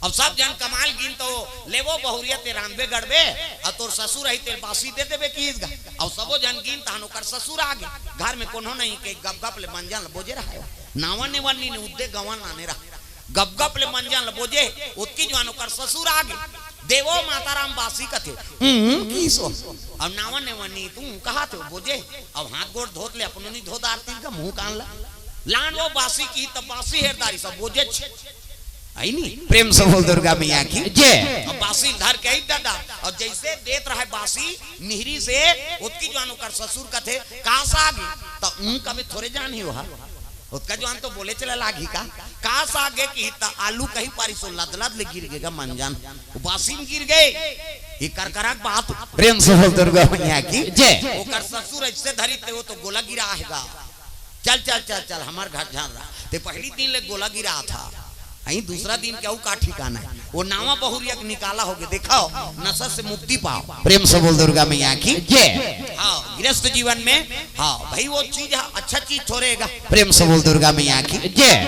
अब सब झन कमाल गिन तो लेवो बहुरिया ते रांधबे गड़बे, अउ तोर ससुर रही ते बासी दे देबे किहिस गा। अउ सबो झन गिन तहन ओकर ससुर आ गे, घर में कोनो नहीं के गप गप ले मंजन ल बोजे रहा हे। नावा नेवा नी ने उद्दे गवन लाने रहा। गप गप ले मंजन ल बोजे, ओतकी जुवान ओकर ससुर आ गे। देवो माता राम बासी कथे, "हम्म, किहिस वो।" अब नावा नेवा नी तू कहाथे वो बोजे, अब हाथ गोड़ धोत ले अपनो नी धो दारतिस गा मुंह कान ला। लान वो बासी किहिस त बासी हेर दारिस बोजे छ। आई नी? प्रेम से बोल दुर्गा मैया की जय। अब बासी धर के आई दादा, अउ जैसे देत रहा हे बासी निहरी से, ओतकी जुवान ओकर ससुर कथे, "का साग?" त ऊं कबे थोरे जान ही वहा। ओतका जुवान तो बोले चला लागी का? का साग हे किहिस त आलू कही पारिस वो लद लद ले गिर गे गा मंजन। वो बासी म गिर गे। ये करकरक बात। प्रेम से बोल दुर्गा मैया की जय। ओकर ससुर ऐसे धरिस ते वो तो गोला गिरा हे गा। चल, चल, चल, चल, हमार घर झन रहा। ते पहली दिन ले गोला गिरा था। अहीं दूसरा दिन के अउ का ठिकाना हे? वो नावा बहुरिया के निकाला होगे, देखाव, नशा से मुक्ति पाव। प्रेम से बोल दुर्गा मैया की जय। हाँ, गृहस्थ जीवन में, हाँ, भाई, वो चीज हे, अच्छा चीज थोरे गा। प्रेम से बोल दुर्गा मैया की जय।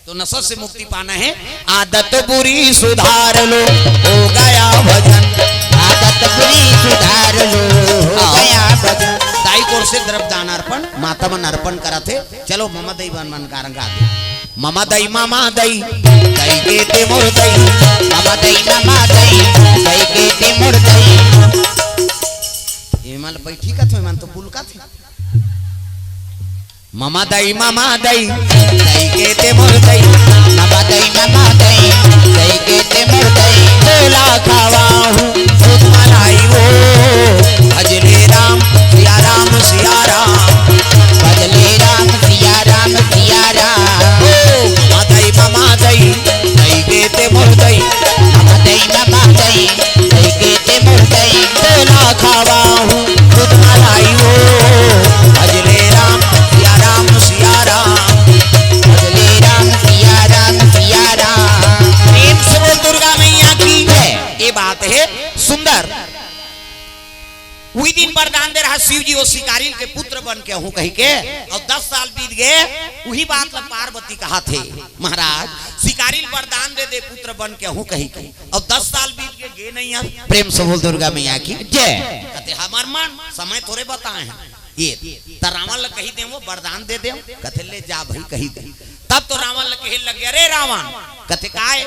तो नशा से मुक्ति पाना हे, आदत बुरी सुधार लो, हो गया भजन। आदत बुरी सुधार लो, हो हाँ। गया भजन। दाई कोर से द्रव्य दान अर्पण, माता मन अर्पण करत हे, चलो, ममा दई बन मन गारंगा दे। ममा दई, ममा दई, दई के ते मोर दई। ममा दई, ममा दई, दई के ते मोर दई। एमन ल बैठी कथे, एमन तो कुल कथे। ममा दई, ममा दई, दई के ते मोर दई। ममा दई, ममा दई, दई के ते मोर दई। तोला खवाहूँ दूध मलाई वो, भजले राम, सिया राम, सिया राम। भजले राम, सिया राम, सिया राम। ओ, ममा दई, ममा दई, दई के ते मोर दई। ममा दई, ममा दई, दई के ते मोर दई। तोला खवाहूँ दूध मलाई वो, भजले राम, सिया राम, सिया राम। भजले राम, सिया राम, सिया राम। प्रेम से बोल दुर्गा मैया की जय। ये बात है सुंदर। उही दिन वरदान दे रहा शिव जी, वो शिकारी के पुत्र बन के हूँ कही के, अउ दस साल बीत गए, उही बात ला पार्वती कहाथे, महाराज, शिकारी ल वरदान दे दे पुत्र बन के हूँ कही के, अउ दस साल बीत के गे नहीं है। प्रेम से बोल दुर्गा मैया की जय। कथे हमर मन समय थोरे बताए हैं, ये त रावण ल कही दे, वो वरदान दे दे, कथे ले जा भाई कही दे। तब तो रावण ल कहे लग गया, "रे रावण," कथे, "काय?"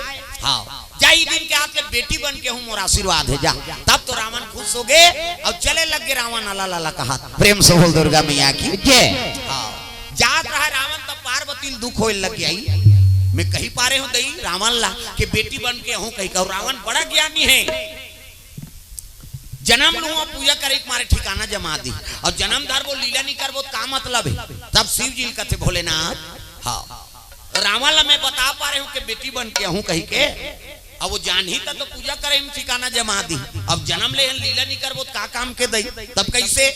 "हाँ, जा ई दिन के आत ले बेटी बन के हूँ, मोर आशीर्वाद है, जा।" तब तो रावण खुश हो गए अउ चले लग गए रावण अला लला कहा। प्रेम से बोल दुर्गा मैया की जय। हाँ, जात रहा रावण, तब पार्वती ल दुख होए लग गया। मैं कही पारे हूँ दई रावण ला कि बेटी बन के हूँ कही का, रावण बड़ा ज्ञानी है। जनम लूँ अउ पूजा करे के मारे ठिकाना जमा दी, अउ जनम धरबो लीला नहीं करबो त का मतलब है? तब शिव जी कथे भोलेनाथ, हाँ, रावण ला मैं बता पारे हूँ कि बेटी बन के हूँ कही के, अब वो जानही त तो पूजा करे में ठिकाना जमा दी, अब जनम ले हन लीला नहीं करबो त का काम के दई, तब कैसे?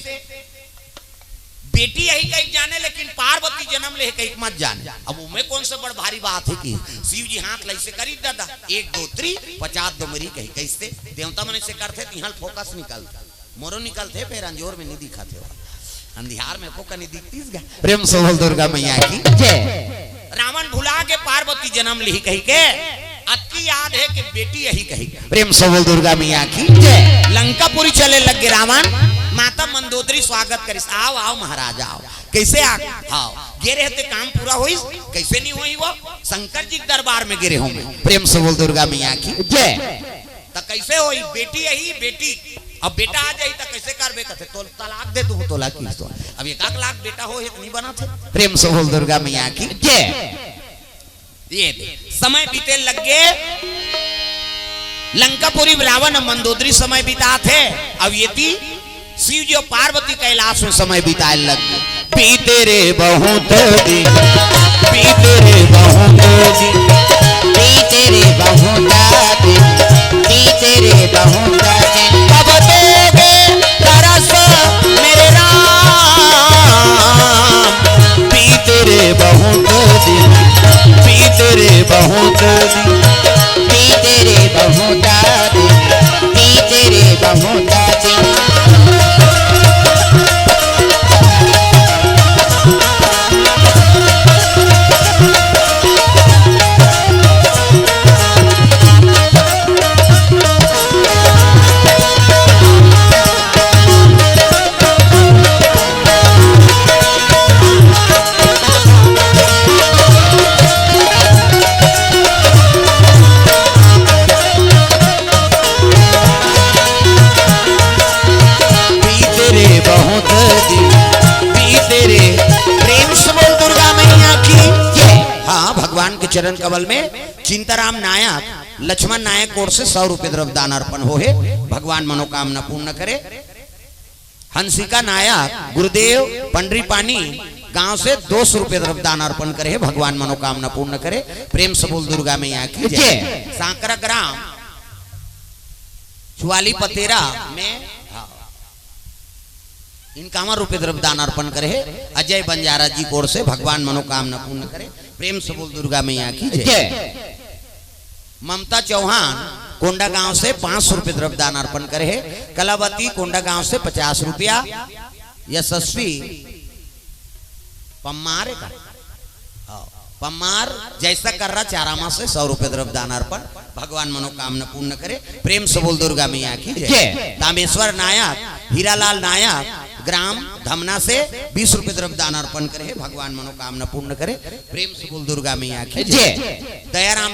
बेटी यही कही जाने, लेकिन पार्वती जनम ले कही मत जाने। अब उमे कौन से बड़ भारी बात है कि शिव जी हाथ ला ऐसे करी दादा, एक दो त्री, पचास दो मेरी कही, कैसे देवता मन ऐसे करथे, तिहां फोकस निकलथे, मोरो निकलथे, फेर अंजोर में नहीं दिखत हे, अंधियार में को कनी दिखतीस गा। प्रेम से बोल दुर्गा मैया की जय। रावण भुला के पार्वती जनम लिही कही के, अतकी याद है कि बेटी यही कही के। प्रेम से बोल दुर्गा मैया की जय। लंकापुरी चले लग गे रावण, माता मंदोदरी स्वागत करिस, "आओ, आओ महाराज, आओ।" कैसे आ? हाँ, गे रहे ते काम पूरा होइस, कैसे नहीं होई वो? शंकर जी के दरबार में गे रहे हों मैं। प्रेम से बोल दुर्गा मैया की जय। त कैसे होई? बेटी यही, बेटी। अब बेटा आ जाही त कैसे करबे? कथे, "तोल तलाक दे दूं, तोला की तो।" अब एक आध लाख बेटा हो, एक नहीं बना थे। प्रेम से बोल दुर्गा मैया की जय। ये दे, समय बीते लग गे। लंकापुरी में रावण अउ मंदोदरी समय बिताथे। अब ये ती शिव जी अउ पार्वती कैलाश में समय बिताए लग गे। बीते रे बहुत दिन, बीते रे बहुत दिन, बीते रे बहुत दिन, बीते रे बहुत दिन। कब दोगे दरस मेरे राम, बीते रे बहुत दिन, बीते रे बहुत दिन, बीते रे बहुत दिन, बीते रे बहुत दिन। बीते रे बहुत दिन, बीते रे। प्रेम से बोल दुर्गा मैया की जय। हाँ, भगवान के चरण कमल में चिंताराम नायक, लक्ष्मण नायक ओर से सौ रुपये द्रव्य दान अर्पण हो हे। भगवान मनोकामना पूर्ण करे। हंसिका नायक, गुरुदेव पंडरी पानी गांव से दो सौ रुपये द्रव्य दान अर्पण करे हे। भगवान मनोकामना पूर्ण करे। प्रेम से बोल दुर्गा मैया की जय। जय। सांकरा ग्राम चुवाली पतेरा में, हाँ, इनकावन रुपये द्रव्य दान अर्पण करे हे अजय बंजारा जी ओर से। भगवान मनोकामना पूर्ण करे। प्रेम से बोल दुर्गा मैया की जय। जय। ममता चौहान कोंडागांव से पाँच सौ रुपये द्रव्य दान अर्पण करे हे। कलावती कोंडागांव से पचास रुपया। यशस्वी पम्मार का, हाँ, पम्मार जैसा कर्रा चारामा से सौ रुपये द्रव्य दान अर्पण। भगवान मनोकामना पूर्ण करे। प्रेम से बोल दुर्गा मैया की जय। जय। तामेश्वर नायक, हीरालाल नायक, ग्राम धमना से बीस रुपये द्रव्य दान अर्पण करे हे। भगवान मनोकामना पूर्ण करे। प्रेम से बोल दुर्गा मैया की जय। जय। दयाराम